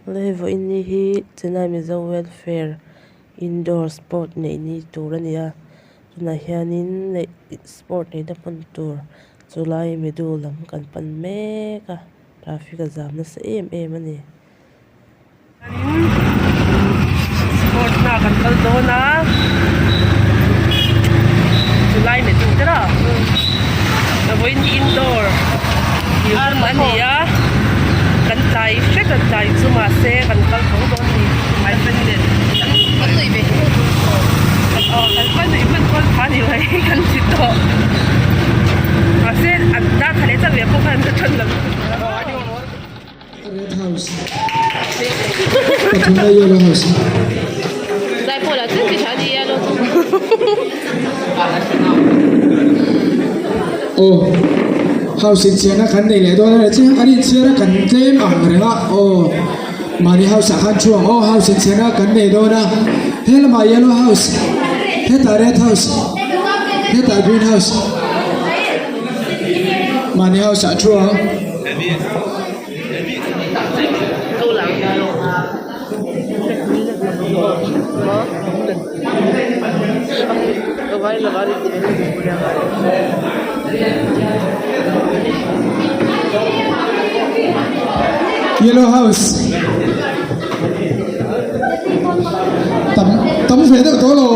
Awle vawiin ni hi Chennai Mizo Welfare Indoor Sport neih ni tur a ni a tunah hianin neih sport neihna hmun tur chulai midu lam kan pan mek a traffic a zam nasa em em a ni. Sport na kan kal dawn a chulai midu te la vawiin hi indoor tih hun a ni a kan tlai hret a tlai chu mahse kan kal tho dawn a ni my friend nen kan nuih ve aw kan kal nuih hman pawn kha ni mai kan ti tawh mahse an dar kha leh chak leh pawh khan an la thawn lo. Red House pathumna Yellow House. Aw house inchhiarna kan nei leh dawn a ni chiang kan inchhiar a kan tlem ang reng a aw mahni house ah khan thu ang aw house inchhiarna kan nei dawn a he lamah yellow house hetah red house hetah green house mahni house ah thu ang. Yellow house tam tam ve deuh tawh lo.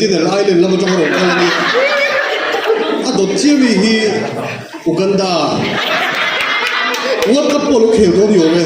Sentinel Island lam atanga rawn kal a ni. A dawt chiah mi hi Uganda World Cup pawh a lo khel dawn ni awm e.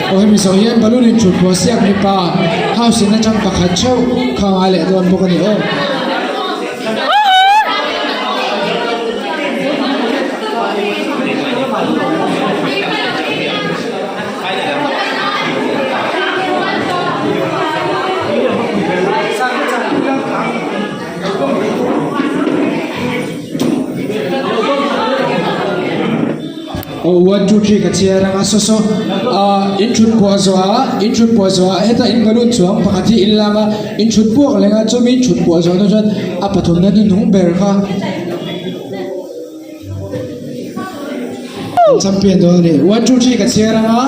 Aw hemi zawh hian balloon in thut pawh siak mipa house in atang pakhat theuh kha a ngai leh dawn bawk a ni aw. Aw one two three ka chhiar ang a saw saw ah in thut puah zawh ah in thut puah zawh ah heta in balloon chuang pakhat hi in lang a in thut puak leng a chumi in thut puah zawh hnu chuan a pathumna hnuhnung ber kha champion dawn a ni one two three ka chhiar ang a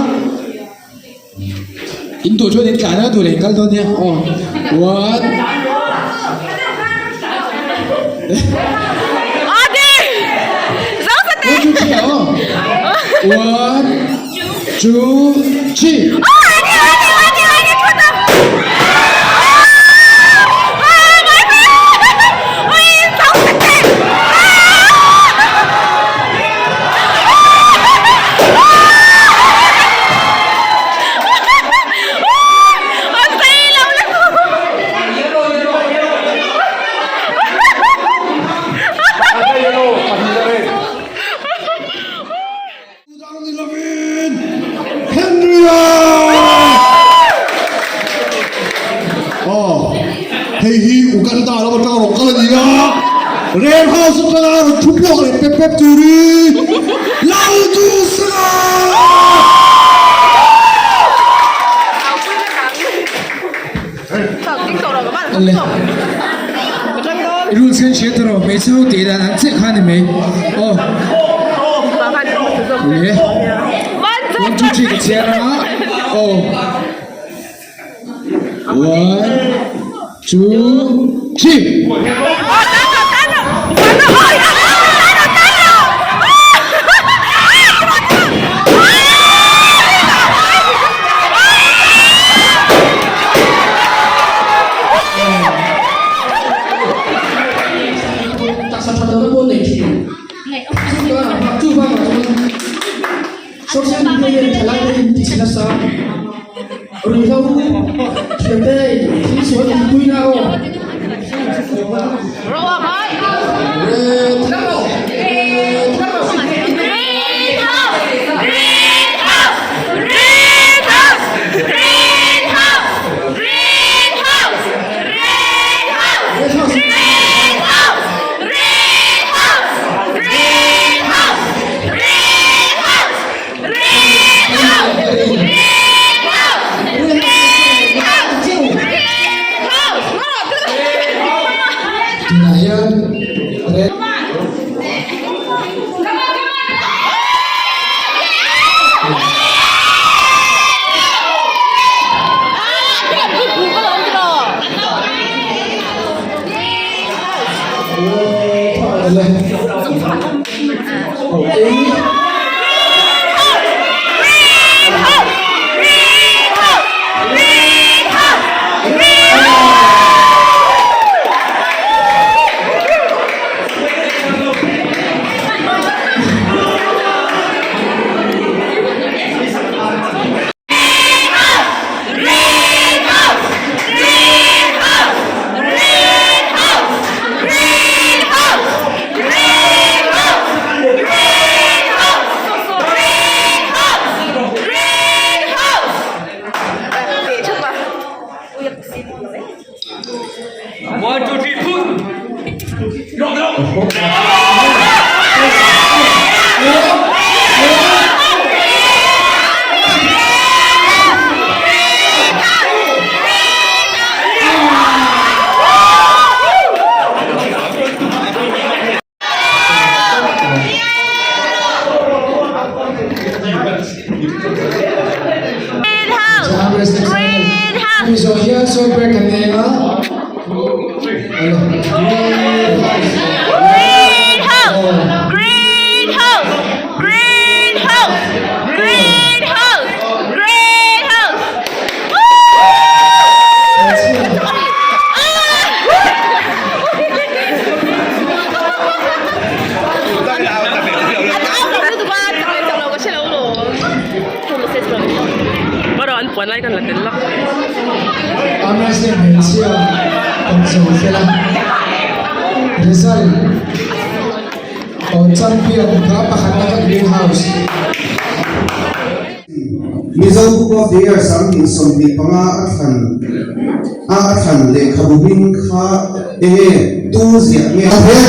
in duh chuan in tlan a duh leh in kal dawn nia aw one one two three aw one two three. Aw, hei hi Uganda lam atanga rawn kal a ni a, Red House atanga rawn thu puak leh pep pep turin Lalduhsaka! Rules hian hria ta rawh, hmeichhe ho tih dan ang chiah kha a ni mai. Aw. Le. One, two, three ka chhiar ang a. Aw. One, two, three. Taksa tha lohna pawh nei thin. Chuvangah chuan social media hian thalai te in tih nasa ruihhlo thiante thil sual inpuina aw. Tunah hian red Hemi zawh hian short break kan nei ang a. Amazing hmeichhia kan zo fel a, result aw champion kha pakhatna kha Green House. Mizo Book of the Year 2025 a thlan a a thlan lehkhabu hming kha enge tu ziah nge a hre?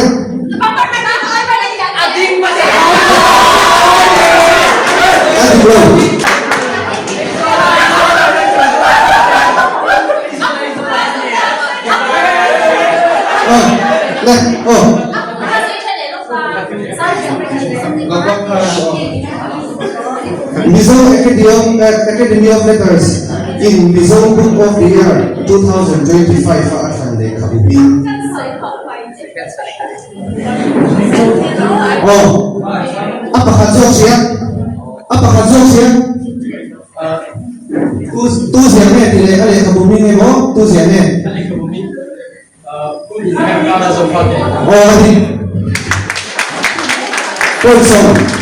Mizo Academy of Letters in Mizo Book of the Year 2025 a a thlan lehkhabu bik. Aw, a pakhat zawk sia, a pakhat zawk sia. Tu tu ziah nge tih leh a lehkhabu hming emaw tu ziah nge? Aw a dik. Point sawm.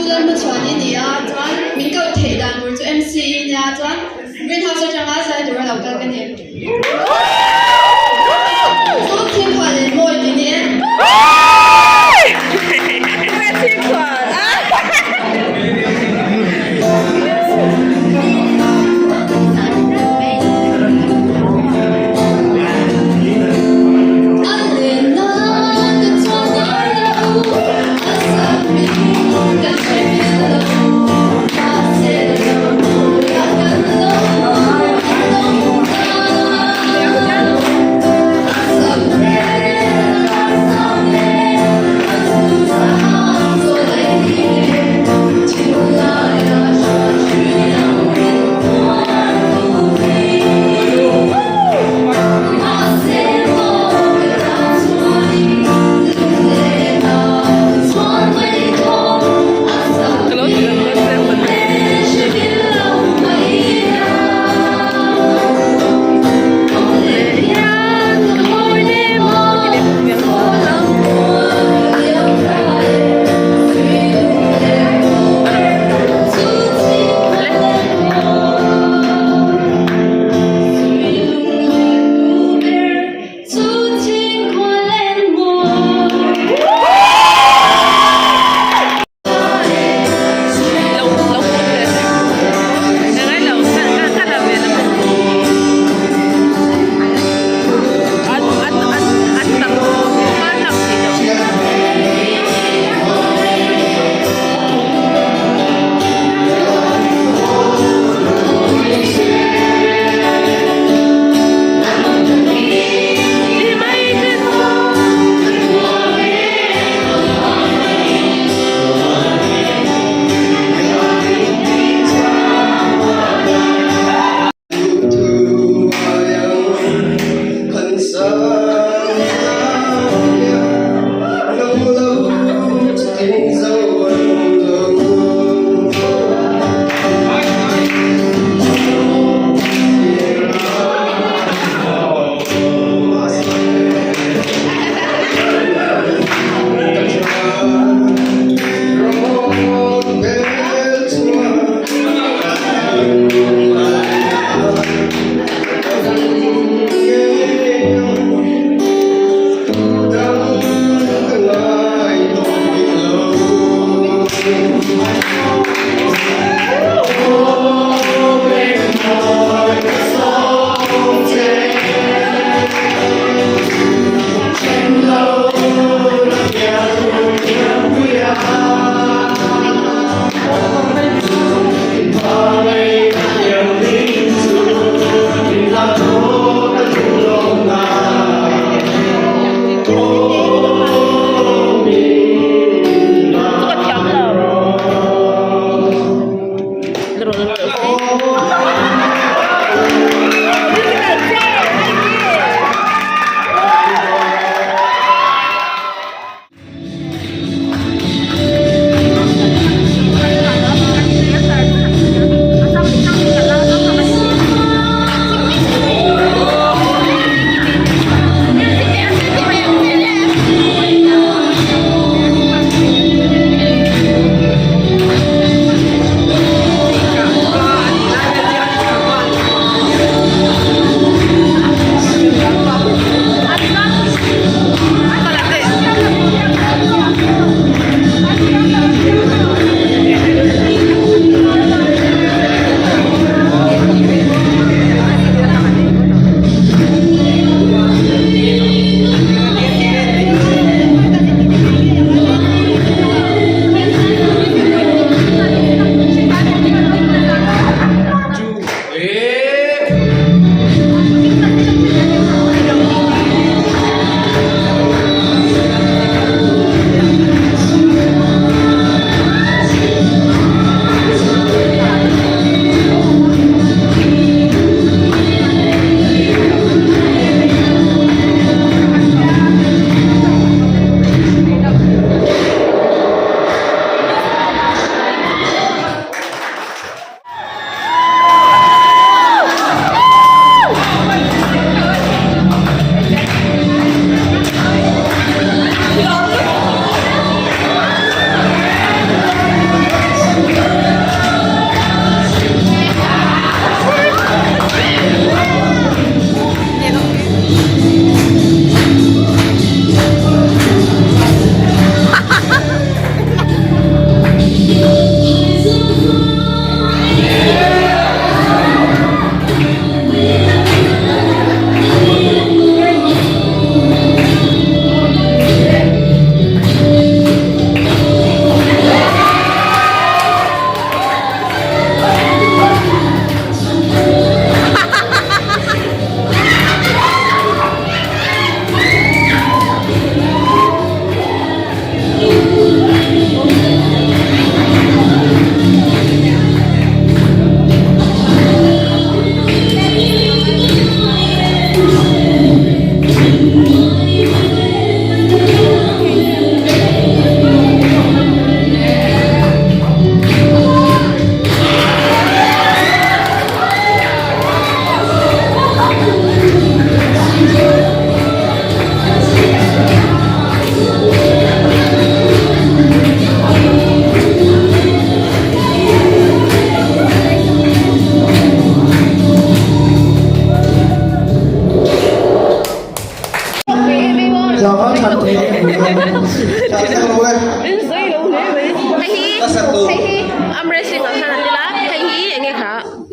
Lalhmachhuan i ni a, chuan min koh theih dan tur chu MC i nia, chuan. Green House atanga zai tura lo kal ka ni. Chu thingkhual leh mawi ti ni e.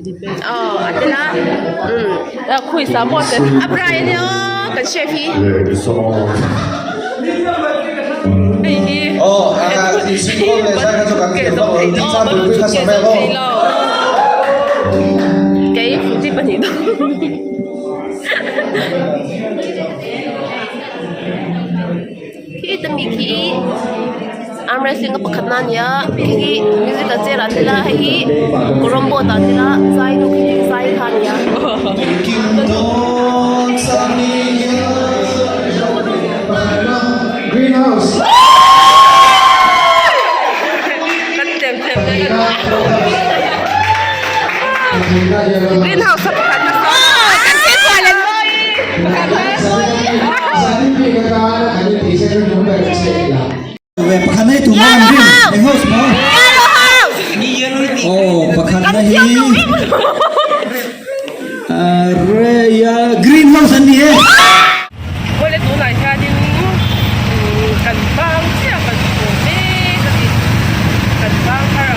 Aw a tel a umm a bride a nia aw kan chef hi. Kei fuji pahnih Khi ta mi khi arm wrestling a pakhat na a ni a khi hi musical chair ah tel a hei hi carrom board ah tel a zai nu khi zai kha a ni a. Greenhouse a pakhat na Awle tunah hianin kan bang chiah kan hmu mek a ni kan bang thar.